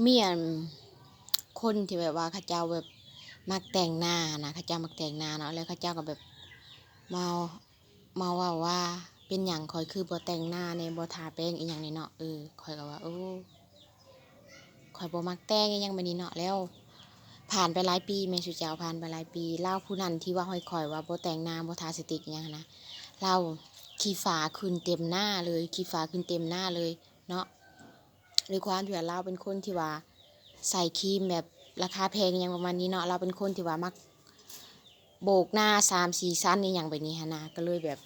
ມີອັນ ຄົນທີ່ແບບວ່າເຂົາເຈົ້າແບບມັກແຕ່ງໜ້ານະ ເຂົາເຈົ້າມັກແຕ່ງໜ້າເນາະ ແລ້ວເຂົາເຈົ້າກໍແບບມາ ມາເວົ້າວ່າ ເປັນຫຍັງຂ້ອຍຄືບໍ່ແຕ່ງໜ້າແດ່ ບໍ່ທາແປ້ງອີ່ຫຍັງນີ້ເນາະ. ເອີ ຂ້ອຍກໍວ່າ ໂອ້ ຂ້ອຍບໍ່ມັກແຕ່ງອີ່ຫຍັງແບບນີ້ເນາະ. ແລ້ວຜ່ານໄປຫຼາຍປີແມ່ນ ຊຸເຈົ້າ ຜ່ານໄປຫຼາຍປີ ລາວຜູ້ນັ້ນທີ່ເວົ້າໃຫ້ຂ້ອຍວ່າບໍ່ແຕ່ງໜ້າ ບໍ່ທາສະຕິກອີ່ຫຍັງຫັ້ນນະ ລາວຂີ້ຝາຂຶ້ນເຕັມໜ້າເລີຍ ຂີ້ຝາຂຶ້ນເຕັມໜ້າເລີຍເນາະ. ດ້ວຍຄວາມທີ່ວ່າລາວເປັນຄົນທີ່ວ່າໃຊ້ຄຣີມແບບລາຄາແພງອີ່ຫຍັງປະມານນີ້ເນາະ ລາວເປັນຄົນທີ່ວ່າມັກໂບກໜ້າສາມສີ່ຊັ້ນອີ່ຫຍັງແບບນີ້ຫັ້ນນະ ກໍເລີຍແບບ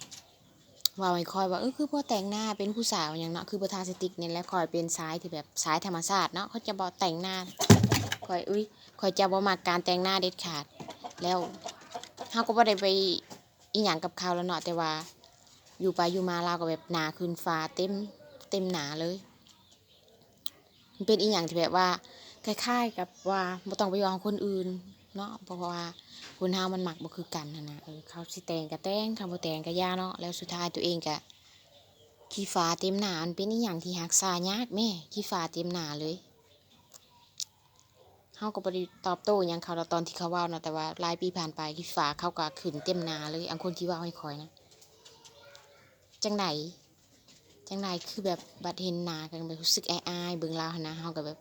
ເວົ້າໃຫ້ຂ້ອຍວ່າ ເອີ ຄືບໍ່ແຕ່ງໜ້າ ເປັນຜູ້ສາວຫຍັງເນາະ ຄືບໍ່ທາສະຕິກນີ້. ແລ້ວຂ້ອຍເປັນສາຍທີ່ແບບສາຍທຳມະຊາດເນາະ ຂ້ອຍຈະບໍ່ແຕ່ງໜ້າ ຂ້ອຍ ອຸ້ຍ ຂ້ອຍຈະບໍ່ມັກການແຕ່ງໜ້າເດັດຂາດ. ແລ້ວເຮົາກໍບໍ່ໄດ້ໄປອີ່ຫຍັງກັບເຂົາແລ້ວເນາະ ແຕ່ວ່າຢູ່ໄປຢູ່ມາລາວກໍແບບໜ້າຂຶ້ນຝາເຕັມ ເຕັມໜ້າເລີຍ. ມັນເປັນອີ່ຫຍັງທີ່ແບບວ່າຄ້າຍໆກັບວ່າບໍ່ຕ້ອງໄປເວົ້ານຳຄົນອື່ນເນາະ ເພາະວ່າຄົນເຮົາມັນມັກບໍ່ຄືກັນຫັ້ນນະ. ເອີ ເຂົາຊິແຕ່ງກໍແຕ່ງ ເຂົາບໍ່ແຕ່ງກໍຢ່າເນາະ. ແລ້ວສຸດທ້າຍຕົວເອງກໍຂີ້ຝາເຕັມໜ້າ ມັນເປັນອີ່ຫຍັງທີ່ຮັກສາຍາກແມ້ ຂີ້ຝາເຕັມໜ້າເລີຍ. ເຮົາກໍບໍ່ໄດ້ຕອບໂຕ້ຫຍັງເຂົາດອກ ຕອນທີ່ເຂົາເວົ້ານະ ແຕ່ວ່າຫຼາຍປີຜ່ານໄປ ຂີ້ຝາເຂົາກໍຂຶ້ນເຕັມໜ້າເລີຍ ອັນຄົນທີ່ເວົ້າໃຫ້ຂ້ອຍນະ. ຈັ່ງໃດ ຈັ່ງໃດ ຄືແບບບັດເຫັນໜ້າກັນແບບຮູ້ສຶກອາຍໆ ເບິ່ງລາວຫັ້ນນະ ເຮົາກໍແບບ